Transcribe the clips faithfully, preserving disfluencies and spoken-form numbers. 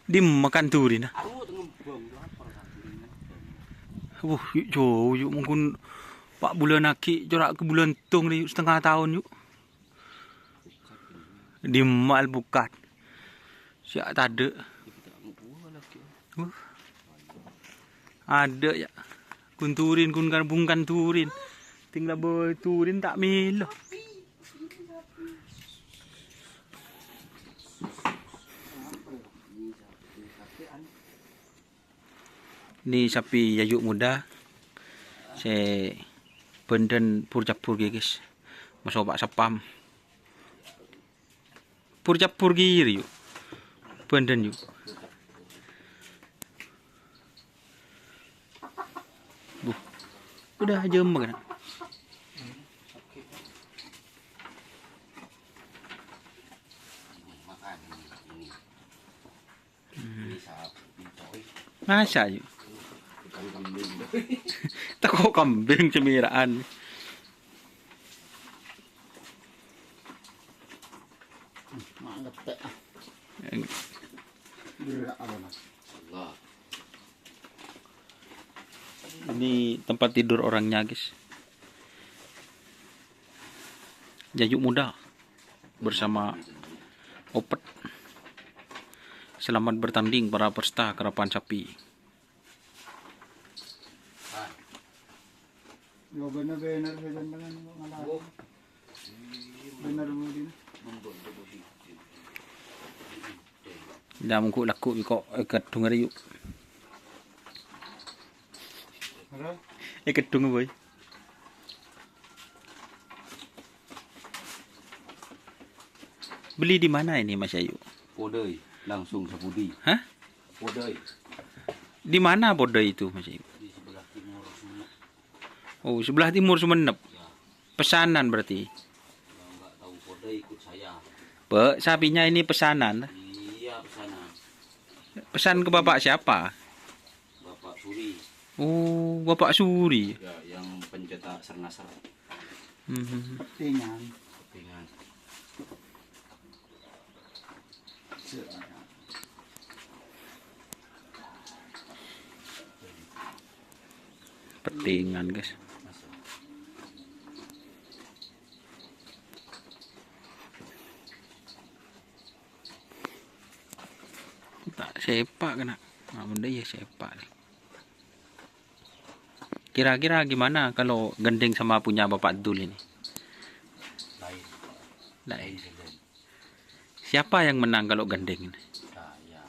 Dimma kan durina? Wuh, yu', jhâu, yu', mongghun pa' bulân aghi', cora' ka bulân tong rè, yu', satengnga taon, yu'. Dimma alpukat? Sè tadâ'. Wuh. Adâ', yâ. Ghun turin, ghun kan bungkan turin. Tinggal bâi turin ta' mèlo. Ini sapi jayu' muda. Sè bhândhân pur-cabbhur ghi, guys. Maso pa' sappam. Pur-cabbhur ghi rè, yu'. Bhândhân, yu'. Buh. Udah aja makan. Hmm. Masa, yu'? Tako' kambing cemberaan. Mantep, ah. Gerak apa, Mas? Ini tempat tidur orangnya, guys. Jayu' muda bersama Opet. Selamat bertanding para peserta karapan sapi. Yo, bener-bener sè ganteng kok ngalah. Bener, Bu, Din. Dah, mongko laku kok, eh, kadhung arè, yu'. Apa? Eh, kadhung, boy. Beli di mana ini, Mas Ayu? Podai, langsung Sapudi. Hah? Podai. Di mana Podai itu, Mas Ayu? Di sebelah timur Sumenep. Oh, sebelah timur Sumenep. Ya. Pesanan berarti. Kalau nggak tahu Podai, ikut saya. Pak, sapinya ini pesanan. Iya, pesanan. Pesan ke Bapak siapa? Bapak Suri. Oh, Bapak Suri. Ya, yang pencetak Sernasar. Hmm. Petingan. Petingan. Petingan, guys. Ta' sepa' kèna. Nah, bendè ya sepa' nih. Kira-kira gimana kalau gandeng sama punya Bapak Dul ini? Lain. Lain. Lain, lain. Siapa yang menang kalau gandeng ini? Saya.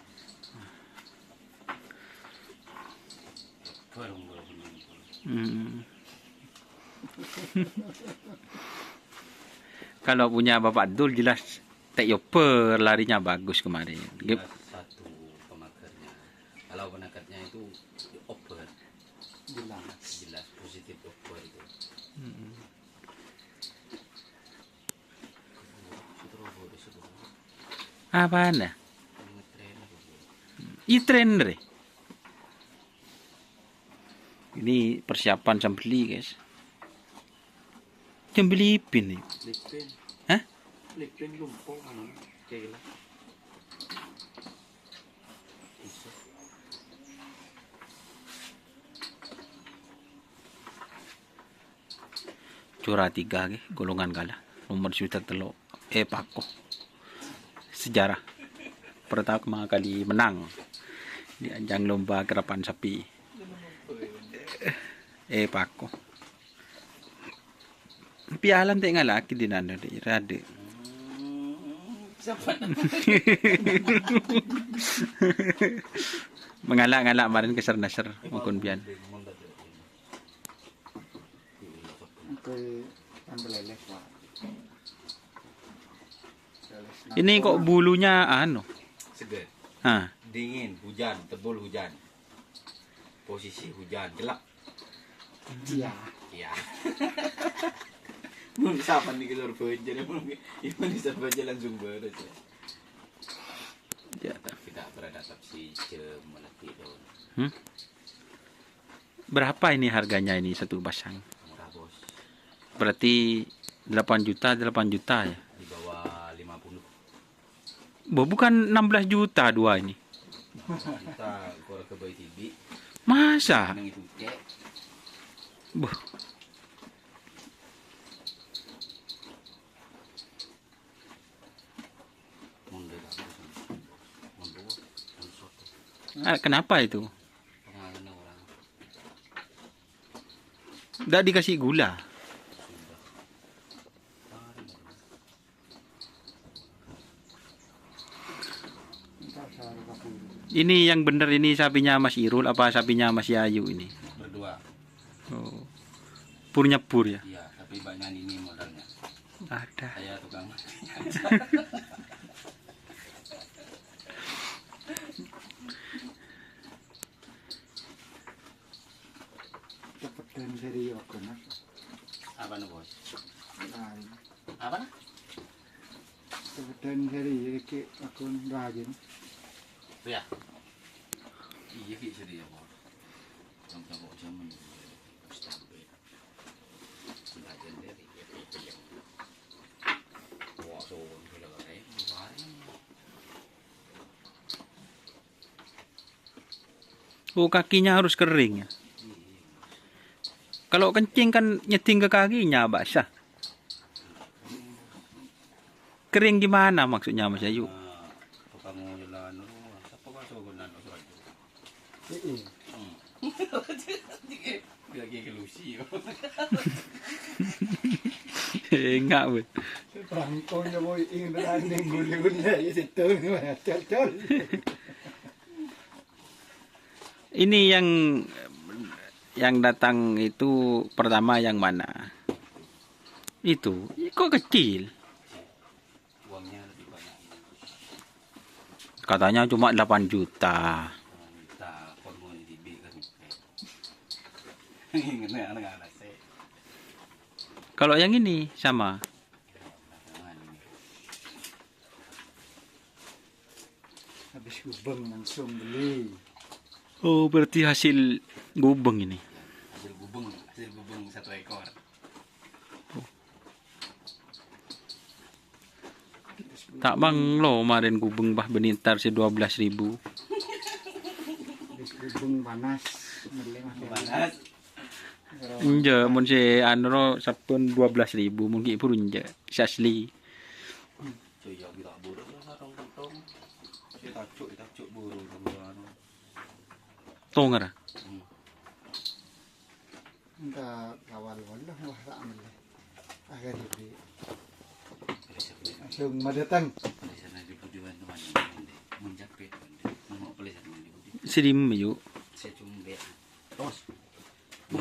Bareng, bareng, bareng. Hmm. Kalau punya Bapak Dul jelas Teh Yober larinya bagus kemarin. Jelas satu pemagernya. Kalau penakernya itu over. Jelas. Jelas positif over itu. Mm-mm. Apana? Ih, trainer. Ini persiapan sambeli, guys. Sambeli ipin nih. Lipin. Hah? Lipin lumpo anu, kira. Juara tiga, nggih, golongan kala. Nomor swidak tello'. Eh, Pako. Sejarah. Pertama kali menang di ajang lomba karapan sapi. Eh, Pako. Piala ente' ngala'aghi dinana, Dek, Rade. Mangala'-ngala' marèn ka Sernasar, mongkon pian. Ini kok bulunya anu? Seger. Hah? Dingin, hujan, tebul hujan. Posisi hujan, gelap. Iya. Iya. Mun sapa nih keluar banjir, mun gimana sapa aja langsung beres ya. Ya. Kita beradaptasi jam lagi dong. Hmm? Berapa ini harganya ini satu pasang? Murah, Bos. Berarti delapan juta, delapan juta ya? Di bawah lima puluh. Bo, bukan enam belas juta dua ini? Kita keluarga bayi tibi. Masa? Nang itu cek. Buh. Mundur, mundur, mundur. Ah, kenapa itu? Pengaruhnya orang. Nggak dikasih gula. Ini yang bener ini sapinya Mas Irul apa sapinya Mas Yayu ini? Berdua. Oh. Pur nyebur ya? Iya, tapi banyak ini modalnya. Ada. Saya tukang. Cepet dan serius, Bos. Apa nih, Bos? Lain. Apa nih? Kebetulan hari ini ki aku rajin. Ya. Iya, ki sedih ya, Bos. Jam-jam kok jam ini. Sampai. Rajin dari itu yang. Wah, so, gila-gila, kemarin. Oh, kakinya harus kering ya. Kalau kencing kan nyeding ke kakinya, basah. Kering gimana maksudnya, Mas Ayu? Nah, tukang jalan, oh, siapa kan suruh gunakan surat itu? Heeh. Hmm. Lagi ke Lucy, ya. Enggak, weh. Perangko ya, boy, ini berani guna-guna, ya, situ, col-col. Ini yang, yang datang itu pertama yang mana? Itu, kok kecil? Uangnya lebih banyak. Katanya cuma delapan juta. Delapan juta, kon mau di B kan. Ini anak-anak saya. Kalau yang ini sama. Habis gubeng langsung beli. Oh, berarti hasil gubeng ini. Hasil gubeng, hasil gubeng satu ekor. Tak bang lo kemarin gubeng bah benitar si dua belas ribu. Habis gubeng panas, beli mah panas. Enja, mun si anu ro sampun dua belas ribu, mungkin pun enja. Si asli. Saya kita bodoh, kita tong-tong. Saya tajuk, tajuk burung, teman-teman. Tong, ara? Hmm. Enggak, awal-awal lah, wah, tak ambil. Akhir itu. Langsung mau datang. Tulisannya di Budiwan, teman-teman. Mun capek, teman-teman. Mau tulisannya di Budi. Sirim, yuk. Saya cuma lihat. Terus.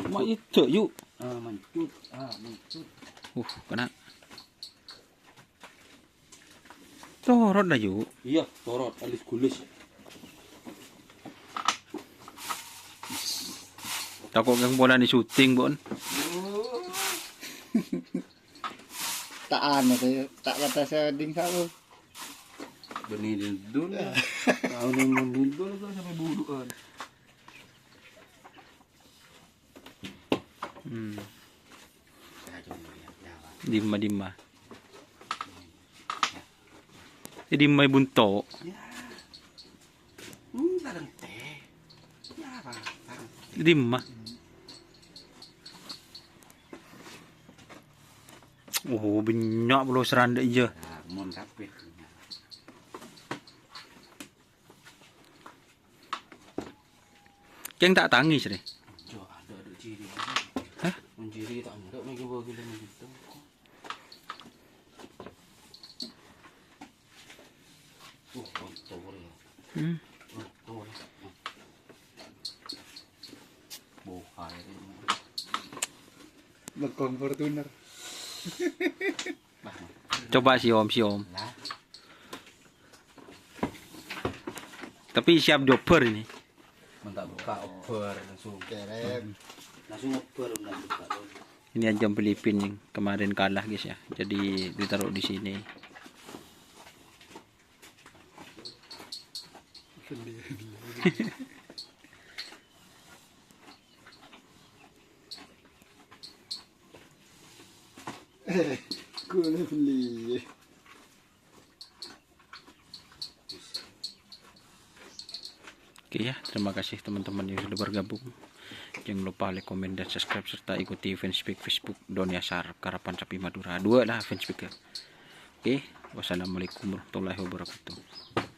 Ma itu, yuk. Ah, mancut. Ah, mancut. Uh, kena. Torot dah, yuk. Iya, torot, alis gulis. Tako' yang bola ni syuting, Bon. Tak anu, tak kata saya ding sabo. Beni dul. Tahu ni mun dul tu sampai budukan. Hmm. Dimma, dimma. Eh, dimma bunto. Ya. Hmm, tareng teh. Ya, apa? Tareng teh. Dimma. Oh, banyak pulo serandek iya. Nah, mon kapit. Keng tak tangis, Re. Jo, ada, ada ciri. Hah? Menciri tak ada, lagi bawa gila gitu. Uh, kotor ya. Hmm. Kotor. Bohai ini. Lekong Fortuner. Coba siom, siom. Lah. Tapi siap dioper ini. Mantap, buka oper langsung. Kerem. Langsung oper, langsung buka. Ini ayam Filipin yang kemarin kalah, guys, ya. Jadi ditaruh di sini. Eh, gue beli. Iya, terima kasih teman-teman yang sudah bergabung. Jangan lupa like, komen, dan subscribe, serta ikuti fanspage Facebook Doni Asar Karapan Sapi Madura dua lah fanspage ya. Oke, wassalamualaikum warahmatullahi wabarakatuh.